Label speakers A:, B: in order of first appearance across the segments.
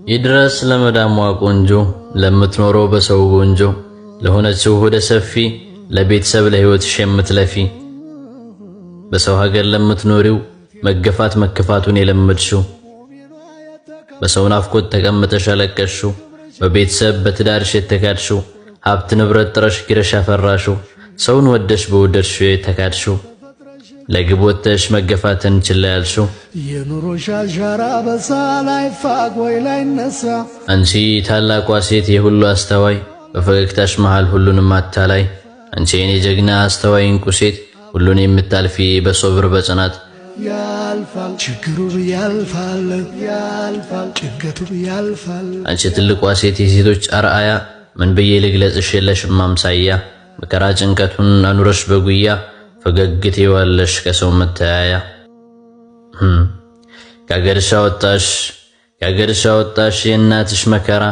A: ይድረስ ለመዳሟ ቆንጆ፣ ለምትኖረው በሰው ጎንጆ፣ ለሆነችው ሆደ ሰፊ፣ ለቤተሰብ ለሕይወትሽ የምትለፊ፣ በሰው ሀገር ለምትኖሪው፣ መገፋት መከፋቱን የለመድሽው፣ በሰው ናፍቆት ተቀምጠሽ ያለቀስሽው፣ በቤተሰብ በትዳርሽ የተካድሽው፣ ሀብት ንብረት ጥረሽ ግረሽ ያፈራሽው፣ ሰውን ወደሽ በወደድሽው የተካድሽው፣ ለግብ ወጥተሽ መገፋትን ችላ ያልሽው፣
B: የኑሮሽ አሻራ በሳ ላይፋቅ ወይ ላይነሳ።
A: አንቺ ታላቋ ሴት የሁሉ አስተዋይ፣ በፈገግታሽ መሃል ሁሉንም አታላይ፣ አንቺ የኔ ጀግና አስተዋይ እንቁ ሴት፣ ሁሉን የምታልፊ በሶብር በጽናት።
B: ያልፋል ችግሩ ያልፋል፣ ያልፋል ጭንቀቱ ያልፋል።
A: አንቺ ትልቋ ሴት የሴቶች አርአያ፣ ምን ብዬ ልግለጽሽ የለሽም አምሳያ። መከራ ጭንቀቱን አኑረሽ በጉያ፣ ፈገግ ትይዋለሽ ከሰው መተያያ። ከአገርሽ አወጣሽ፣ ከአገርሽ አወጣሽ የእናትሽ መከራ፣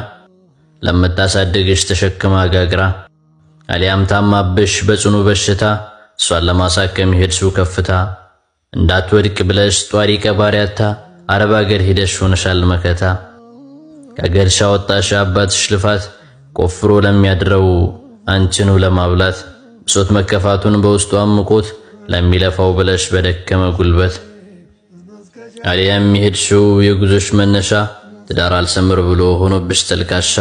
A: ለምታሳድግሽ ተሸክማ ጋግራ፣ አሊያም ታማብሽ በጽኑ በሽታ፣ እሷን ለማሳከም ሄድሽው ከፍታ፣ እንዳትወድቅ ብለሽ ጧሪ ቀባሪ አታ፣ አረብ አገር ሄደሽ ሆነሻል መከታ። ከአገርሽ አወጣሽ አባትሽ ልፋት፣ ቆፍሮ ለሚያድረው አንቺኑ ለማብላት፣ ብሶት መከፋቱን በውስጡ አምቆት፣ ለሚለፋው ብለሽ በደከመ ጉልበት። አሊያም የሄድሽው የጉዞሽ መነሻ ትዳር አልሰምር ብሎ ሆኖብሽ ተልካሻ፣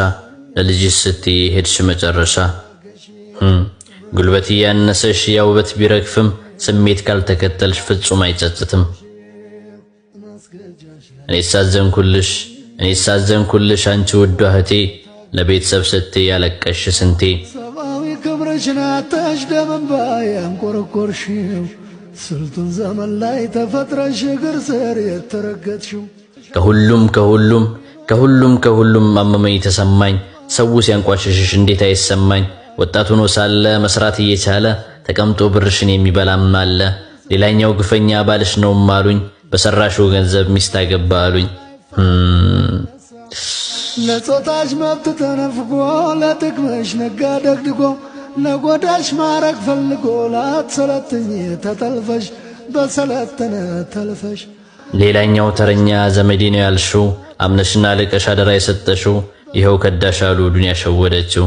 A: ለልጅሽ ስትይ ሄድሽ መጨረሻ። ጉልበት እያነሰሽ ያውበት ቢረግፍም፣ ስሜት ካልተከተልሽ ፍጹም አይጸጽትም። እኔ ሳዘንኩልሽ፣ እኔ ሳዘንኩልሽ አንቺ ውዷ እህቴ፣ ለቤተሰብ ስትይ ያለቀሽ ስንቴ።
B: ሰብአዊ ክብርሽን አጥተሽ ደም እንባ ያንቆረቆርሽው፣ ስልጡን ዘመን ላይ ተፈጥረሽ እግር ስር የተረገጥሽው።
A: ከሁሉም ከሁሉም ከሁሉም ከሁሉም አመመኝ ተሰማኝ፣ ሰው ሲያንቋሽሽሽ እንዴት አይሰማኝ? ወጣት ሆኖ ሳለ መስራት እየቻለ ተቀምጦ ብርሽን የሚበላም አለ። ሌላኛው ግፈኛ ባልሽ ነውም አሉኝ፣ በሰራሽው ገንዘብ ሚስት አገባ አሉኝ።
B: ለጾታሽ መብት ተነፍጎ፣ ለጥቅምሽ ነጋ ደግድጎ፣ ለጎዳሽ ማረግ ፈልጎ፣ ላትሰለጥኝ ተጠልፈሽ በሰለጠነ ተልፈሽ።
A: ሌላኛው ተረኛ ዘመዴ ነው ያልሽው፣ አምነሽና ልቀሽ አደራ የሰጠሽው፣ ይኸው ከዳሽ አሉ፣ ዱንያ ሸወደችው።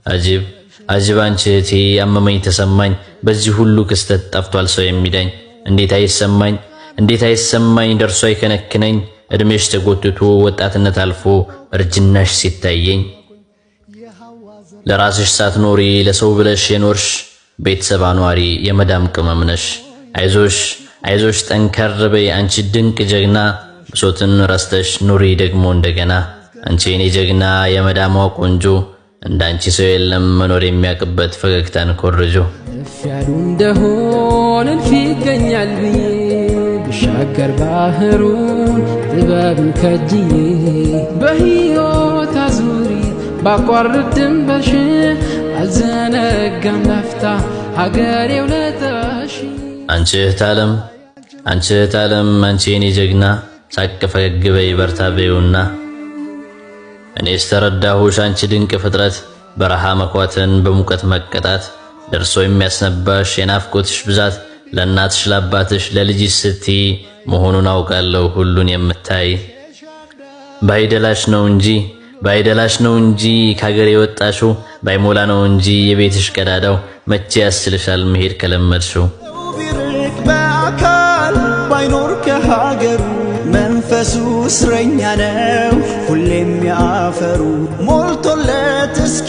A: አጂብ አጂብ አንቺ እህቴ፣ አመመኝ ተሰማኝ፣ በዚህ ሁሉ ክስተት ጠፍቷል ሰው የሚዳኝ። እንዴት አይሰማኝ፣ እንዴት አይሰማኝ፣ ደርሶ አይከነክነኝ፣ እድሜሽ ተጎትቶ ወጣትነት አልፎ እርጅናሽ ሲታየኝ? ለራስሽ ሳትኖሪ ለሰው ብለሽ የኖርሽ፣ ቤተሰብ አኗሪ የመዳም ቅመም ነሽ። አይዞሽ አይዞሽ፣ ጠንከር በይ አንቺ ድንቅ ጀግና፣ ብሶትን ረስተሽ ኑሪ ደግሞ እንደገና። አንቺ የኔ ጀግና የመዳሟ ቆንጆ፣ እንዳንቺ ሰው የለም መኖር የሚያውቅበት ፈገግታን ኮርጆ።
C: እፍ ያሉ እንደሆን እልፍ ይገኛል ብዬ፣ ብሻገር ባህሩን ጥበብን ከጅዬ፣ በሕይወት አዙሪት ባቋርጥ ድንበርሽን፣ አልዘነጋም ላፍታ ሀገሬ ውለታሽ።
A: አንቺ እህት ዓለም፣ አንቺ እህት ዓለም፣ አንቺ የኔ ጀግና፣ ሳቅ ፈገግ በይ በርታ በይውና። እኔስ ተረዳሁሽ አንቺ ድንቅ ፍጥረት፣ በረሃ መኳተን በሙቀት መቀጣት፣ ደርሶ የሚያስነባሽ የናፍቆትሽ ብዛት፣ ለእናትሽ ለአባትሽ ለልጅሽ ስትይ መሆኑን አውቃለሁ ሁሉን የምታይ። ባይደላሽ ነው እንጂ፣ ባይደላሽ ነው እንጂ ከሀገር የወጣሽው፣ ባይሞላ ነው እንጂ የቤትሽ ቀዳዳው፣ መቼ ያስችልሻል መሄድ ከለመድሽው።
D: ቢርቅ በአካል ባይኖር ከሀገሩ፣ መንፈሱ እስረኛ ነው ሁሌም ያፈሩ ሞልቶለት እስኪ